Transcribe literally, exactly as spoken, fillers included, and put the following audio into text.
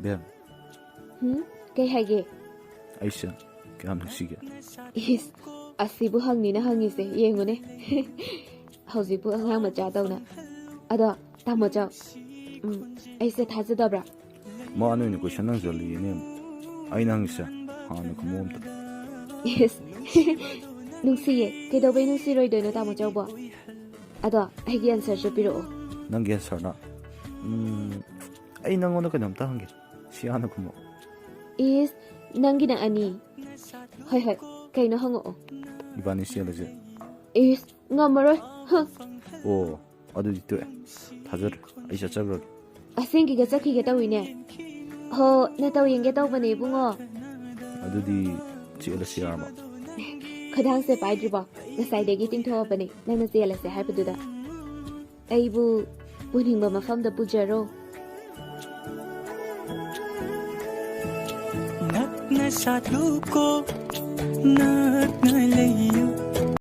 ꯕꯦꯝ, ꯍꯨꯝ? ꯀꯩ ꯍꯥꯏꯒꯦ? ꯑꯩꯁꯦ ꯀꯌꯥꯝ ꯅꯨꯡꯁꯤꯒꯦ? ꯏꯁ, ꯑꯁꯤꯕꯨ ꯍꯪꯅꯤꯅ ꯍꯪꯉꯤꯁꯦ, ꯌꯦꯡꯉꯨꯅꯦ꯫ ꯍꯧꯖꯤꯛꯄꯨ ꯑꯉꯥꯡ ꯃꯆꯥ ꯇꯧꯅ꯫ ꯑꯗꯣ, ꯇꯥꯃꯣ ꯆꯧ, ꯎꯝ, ꯑꯩꯁꯦ ꯊꯥꯖꯗꯕ꯭ꯔꯥ? ꯃꯥꯅ ꯑꯣꯏꯅ ꯀꯣꯏꯁꯟ ꯍꯪꯖꯜꯂꯛꯑꯦꯅꯦ꯫ ꯑꯩꯅ ꯍꯪꯉꯤꯁꯦ ꯍꯥꯟꯅ ꯈꯨꯝꯃꯣ ꯑꯝꯇ꯫ ꯏꯁ, ꯅꯨꯡꯁꯤꯌꯦ꯫ ꯀꯩꯗꯧꯕꯩ ꯅꯨꯡꯁꯤꯔꯣꯏꯗꯣꯏꯅꯣ, ꯇꯥꯃꯣ ꯆꯧꯕꯣ? ꯑꯗꯣ, ꯑꯩꯒꯤ ꯑꯟꯁꯔꯁꯨ ꯄꯤꯔꯛꯑꯣ꯫ ꯅꯪꯒꯤ ꯑꯟꯁꯔꯅ? ꯎꯝ, ꯑꯩ ꯅꯪꯉꯣꯟꯗ ꯀꯩꯅꯣꯝꯇ ꯍꯪꯒꯦ꯫ ꯁꯤ ꯍꯥꯟꯅ ꯈꯨꯝꯃꯣ꯫ ꯏꯁ, ꯅꯪꯒꯤꯅ ꯑꯅꯤ꯫ ꯍꯣꯏ, ꯍꯣꯏ, ꯀꯩꯅꯣ ꯍꯪꯉꯛꯑꯣ꯫ ꯏꯕꯥꯅꯤ ꯆꯦꯜꯂꯁꯦ꯫ ꯏꯁ, ꯉꯝꯃꯔꯣꯏ꯫ ꯍ꯫ ꯑꯣ, ꯑꯗꯨꯗꯤ ꯇꯣꯛꯑꯦ꯫ ꯊꯥꯖꯗ꯭ꯔꯦ꯫ ꯑꯩ ꯆꯠꯆꯈ꯭ꯔꯒꯦ꯫ ꯑꯁꯦꯡꯀꯤꯒ ꯆꯠꯈꯤꯒꯦ ꯇꯧꯋꯤꯅꯦ꯫ ꯍꯣ, ꯅꯇꯧ ꯌꯦꯡꯒꯦ ꯇꯧꯕꯅꯦ, ꯏꯕꯨꯡꯉꯣ꯫ ꯑꯗꯨꯗꯤ ꯆꯦꯜꯂꯁꯤ ꯌꯥꯔꯕ? ꯈꯗꯥꯡꯁꯦ ꯄꯥꯏꯗ꯭ꯔꯤꯕꯣ? ꯉꯁꯥꯏꯗꯒꯤ ꯇꯤꯡꯊꯣꯛꯑꯕꯅꯦ, ꯅꯪꯅ ꯆꯦꯜꯂꯁꯦ ꯍꯥꯏꯕꯗꯨꯗ꯫ ꯑꯩꯕꯨ ꯄꯨꯅꯤꯡꯕ ꯃꯐꯝꯗ ꯄꯨꯖꯔꯣ꯫ ꯅꯛꯅ ꯁꯥꯠꯂꯨꯀꯣ, ꯅꯛꯅ